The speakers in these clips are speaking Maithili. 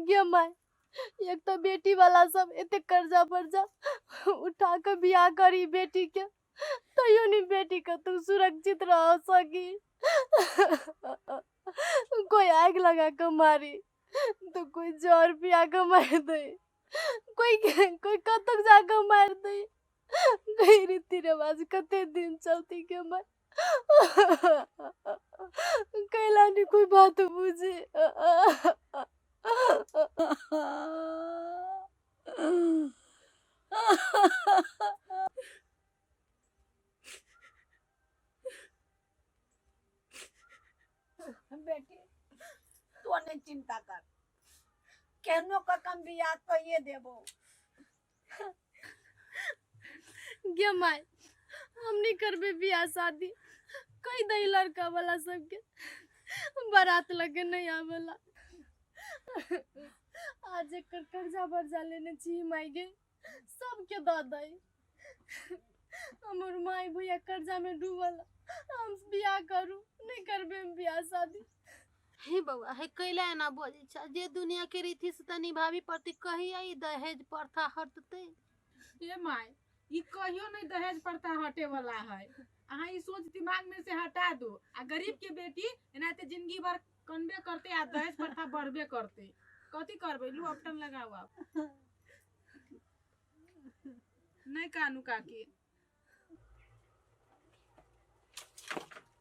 गे माय, एक तऽ बेटी वाला सब एते कर्जा बर्जा उठा कऽ बियाह करी बेटी के, तैयो नहीं बेटी के तू सुरक्षित रह सकी। कोई आग लगा के मारी तो कोई जहर पिया के मार दे, कोई कोई कतक जाके मार दे। कोई रीति रिवाज कते दिन चलती के मार, कैला नहीं कोई बात बुझे। बेटी तो नहीं चिंता कर, केहनो का कम बियाह कहिए देबो। गे माय, हम नहीं करबे बियाह शादी, कही दई लड़का वाला सबके बारात लगे नहीं आवेला। आज एकर कर्जा बर्जा लेने छी माय गे, सबके दऽ दई। हमर माय भैया कर्जा में डूबल, हम बियाह करू नहीं करबे हम बियाह शादी। हे बौआ, हे कैला एना बजै छ? जे दुनिया के रीति से त निभाबी पड़तै, कहिया ई दहेज प्रथा हटतै? हे my, ई कहियो नहीं दहेज प्रथा हटे वाला है। अहाँ ई सोच दिमाग में से हटा दो। आ गरीब के बेटी एनाहिते जिंदगी भर कनबे करते आ दहेज प्रथा बढ़बे करते। कथी करबै? लू अपटन लगाओ आप। नहीं कानू काकी।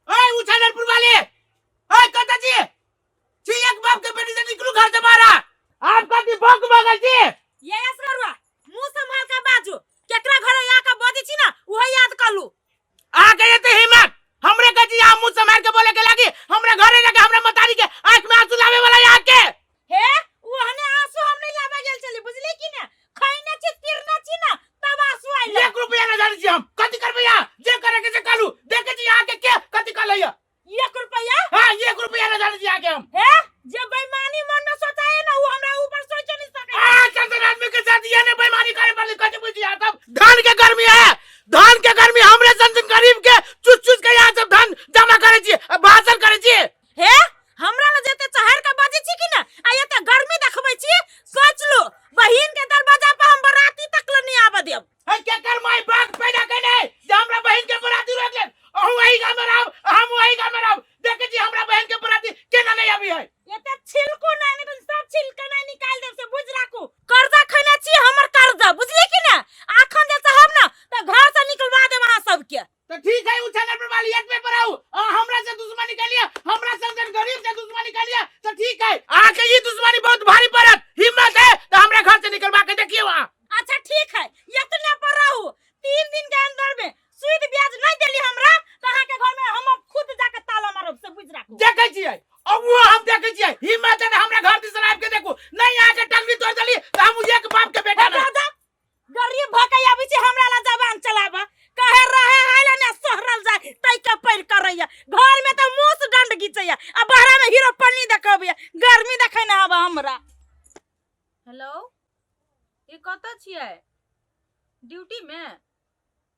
ओए उछालनपुर वाले, ओए कत छी? छी एक बाप के बेटी से निकलू घर से बाहर। आप कथी भक भगल छी? ये असगरुआ मुंह संभाल के बाजू, केकरा घरे आ के बजै छी ना उहे याद कर लू। आ गए ते हिम्मत हमरे कह छी मुंह संभाल के बोले के लागी। हमरे घरे जाके हमरा मतारी के आंख में आंसू लावे वाला यहाँ के। हे ओहने आंसू हम नहीं लावे गेल चली, बुझली कि ना? खैने छी तिरने छी ना तब आंसू आइल। एक रुपया ना जाने छी हम कथी करबै यहाँ, जे करे के से करू। देखे छी यहाँ के के कथी कर लैया। एक रुपया? हाँ, एक रुपया ना जाने छी यहाँ के हम। हे जे बेईमानी मन में सोचाए ना वो हमरा ऊपर सोचे नहीं सके। आ चंदन आदमी के साथ ये ने बेईमानी करे पड़ली, कथी बुझी यहाँ तब? धान के गर्मी है, धान के गर्मी हमरे सन सन गरीब के चूस चूस के यहाँ सब धान जमा करे छी, भाषण करे छी। हे हमरा न जेते चहर के बजे छी कि ना, आ एते गर्मी देखबै छी, सोच लो बहिन के दरवाजा पर हम बराती तक ल नहीं आबे देब। हे केकर माय बाप पैदा केने जे हमरा बहिन के बराती रोक लेन? अहूँ वही गांव में रहब, हम वही गांव में रहब। देखे छी हमरा बहिन के बराती केना नहीं आबी है। एते छिलको नहीं, नहीं तो सब छिलका नहीं निकाल देब से बुझ राखू। कर्जा खैने छी हमर कर्जा, बुझली कि ना? आखन जे चाहब ना त घर से निकलवा देब अहाँ सबके। तो ठीक है, उछाल पर वाली एक पे पर आओ। हमरा से दुश्मनी कर लिया, हमरा से गरीब से दुश्मनी कर लिया तो ठीक है। आके ये दुश्मनी बहुत भारी पड़त, हिम्मत है तो हमरा घर से निकलवा के देखिए वहाँ। अच्छा ठीक है, इतने पर रहू, 3 दिन के अंदर में सूद ब्याज नहीं देली हमरा तो अहाँ के घर में हम खुद जाके ताला मारब से बुझ राखू। देखे छियै, अब वो हम देखे छियै, हिम्मत है तो हमरा घर दिस आबि के देखू, नहीं आके टंगरी तोड़ देली तो हम एक बाप के बेटा नहीं। दादा गरीब भ के आबै छै हमरा ला जबान चलाबा, कहे रहे है ला ने सोहरल जाय तै के पैर करैया, घर में तो मुंह से डंड घिचैया आ बाहर में हीरो पन्नी देखबैया, गर्मी देखै ना आबा हमरा। हेलो, ये कतऽ छियै? ड्यूटी में?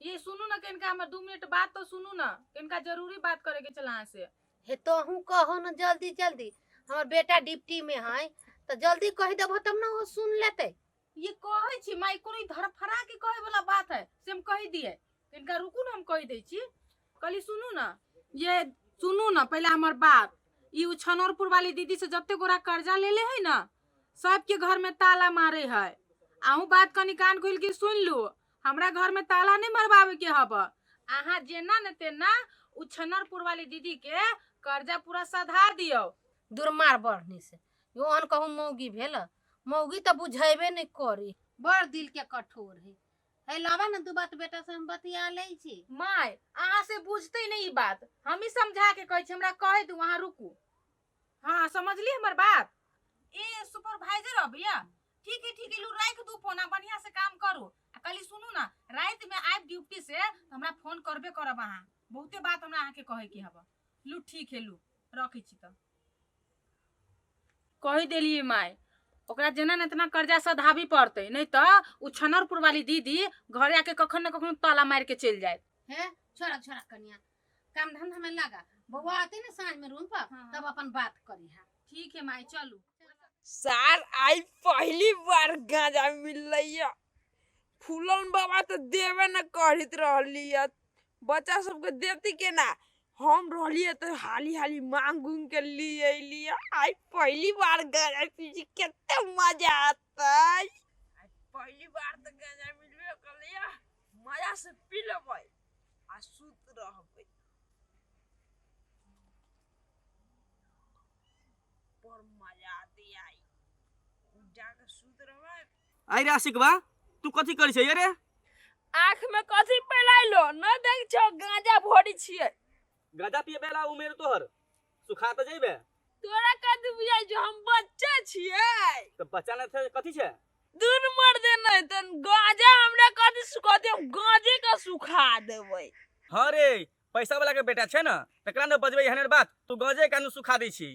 ये सुनू ना कनिका हमर 2 मिनट बात तो सुनू ना, कनिका जरूरी बात करे के छल अहाँ से। हे तोहू कहो ना जल्दी जल्दी, हमर बेटा ड्यूटी में है तो जल्दी कहि देबहो तब ना वो सुन लेते। ये कहै छी माई, कोनो धरफड़ा के कहे वाला बात है से हम कहि दिए, कनिका रुकू ना हम कहि दै छी। कहली सुनू ना, ये सुनू ना पहले हमर बात। ई उ छनौरपुर वाली दीदी से जते गोरा कर्जा लेले है ना, सबके घर में ताला मारे है। अहूँ बात कनी कान खोल के सुन लू, हमरा घर में ताला नहीं मरवावे के हब। अहाँ जेना न तेना उ छनौरपुर वाली दीदी के कर्जा पूरा सधा दियौ। दुर्मार बढ़नी से ओहन कहूँ मौगी भेल, मौगी तो बुझेबे नहीं करी, बड़ दिल के कठोर है। हे लावा ना दू बात बेटा से हम बतिया लै छी। My अहाँ से बुझते नहीं ई बात, हम ही समझा के कहै छी, हमरा कहे दू, अहाँ रुकू। हाँ समझली हमर बात? ए सुपरवाइजर अबैया, ठीक है ठीक है, लू राख दू फोन, आ बढ़िया से काम करू। आ कहली सुनू ना, रात में आबि ड्यूटी से तो हमरा फोन करबे करब अहाँ, बहुते बात हमरा अहाँ के कहे के हब। लू ठीक है, लू रखै छी। तऽ कहि देलियै माय, ओकरा जेना ने तेना कर्जा सधाबी पड़तै, नहीं तऽ उ छनरपुर वाली दीदी घरे आके कखन ने कखन ताला मारि के चलि जायत। हे छोड़ा छोड़ा कनिया, काम धंधा में लगा, बौआ आते ने साँझ में रूम पर, हाँ। तब अपन बात करी। हाँ ठीक है माई, चलू। सार आई पहली बार गांजा मिललै। फूलन बाबा तऽ देबे न करैत रहली। बच्चा सबके देती केना? हम रहलियै तऽ हाली हाली मांग उंग के लिए अयलियै। आई पहली बार गांजा पी छी, कते मजा आतै। आई पहली बार तऽ गांजा मिलबे करलै, मजा से पी लेबै आ सुत रहबै। बड़ मजा आतै। आई जाके सुत रहबै। आई रे आशिकबा, तू कथी करै छै रे? आँख में कथी पेलाइलो न देख छौ, गांजा भरी छियै। गांजा पिए बेला उमेर तोहर, सुखा तऽ जइबे। तोरा कथी बुझाइ छौ, हम बच्चा छियै? तऽ बच्चा नहि छै कथी छै? दूर मर दे, नहीं तऽ गांजा हमरा कथी सुखा दे, हम गांजे के सुखा देबै। हाँ रे, पैसा वाला के बेटा छै ने, तकरा ने बजबै एहन बात। तू गांजे कानू सुखा दै छी।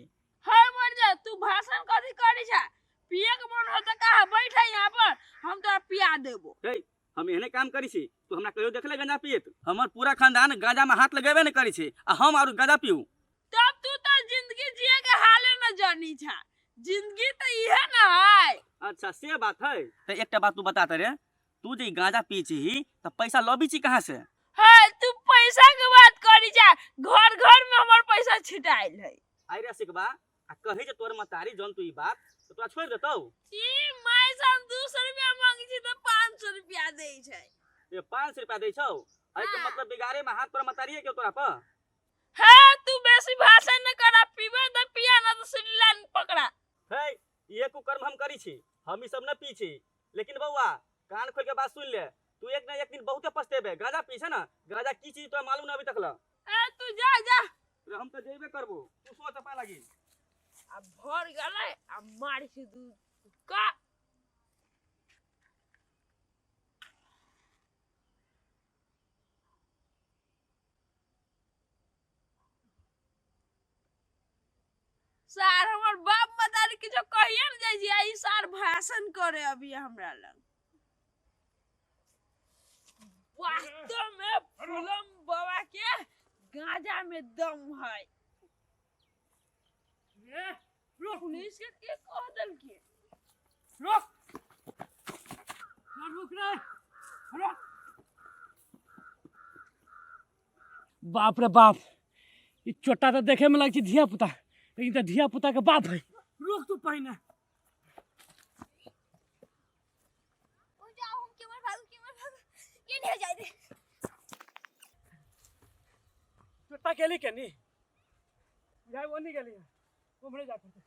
हे मर जा, तू भाषण कथी करै छा? पिए के मन हो तऽ कहा बैठ है यहाँ पर, हम तोरा पिया देबो। हम एहने काम करै छी? तू हमरा कहियो देखले गांजा पियत? हमर पूरा खानदान गांजा में हाथ लगेबे नहि करै छै आ हम आरू गांजा पीऊ? तब तू तो जिंदगी जिए के हाले न जानी छा। जिंदगी तऽ इहे न है। अच्छा से बात है, तऽ एकटा बात तू बता रे, तू जे ई गांजा पी छी तऽ पैसा लबी छी कहाँ से? हे तू पैसा के बात करी जा, घर घर में हमर पैसा छिटाइल है। आई रे सिकबा, आ कहे जे तोर मतारी जन तू ई बात तऽ तोरा छोड़ि देतौ? ई my से हम 200 रुपया मांगे छी तऽ 500 रुपया दै छै। ये 500 रुपया दै छौ? एहि के हाँ। मतलब बिगाड़े में हाथ तोरा मतारिये के तोरा पर। हे तू बेसी भाषण न करा, पीबे तऽ पिया, ना तऽ सीढ़ी लाइन पकड़ा। हे ये कुकर्म हम करी छी, हम ई सब न पी छी, लेकिन बौआ कान खोल के बात सुन ले, तू एक न एक दिन बहुते पछतेबे। गांजा पी छै ना, गांजा की चीज तोरा मालूम न अभी तक ल। ए तू जा जा। रे, हम तऽ जेबे करबो, तू सोच अपा लागी। आ भर गेलै आ मारी छी दू का। सार हमर बाप मतारी किछो कहिए न जाइ छी, आ ई सार भाषण करे अभी हमरा लग। वास्तव में फूलम बाबा के गांजा में दम है। पुलिस के के कह देलकै? रुक रुक रे, रुक। बाप रे बाप, ई चोटा तऽ देखे में लगै छै धिया पुता, लेकिन तऽ धिया पुता के बाप है। रुक तू पहिने। जाओ, हम केमर भागू, केमर भागू, ये नहीं जाए दे। चोटा केली केनी जाय, वो नहीं गेली, उम्हरे जा करते।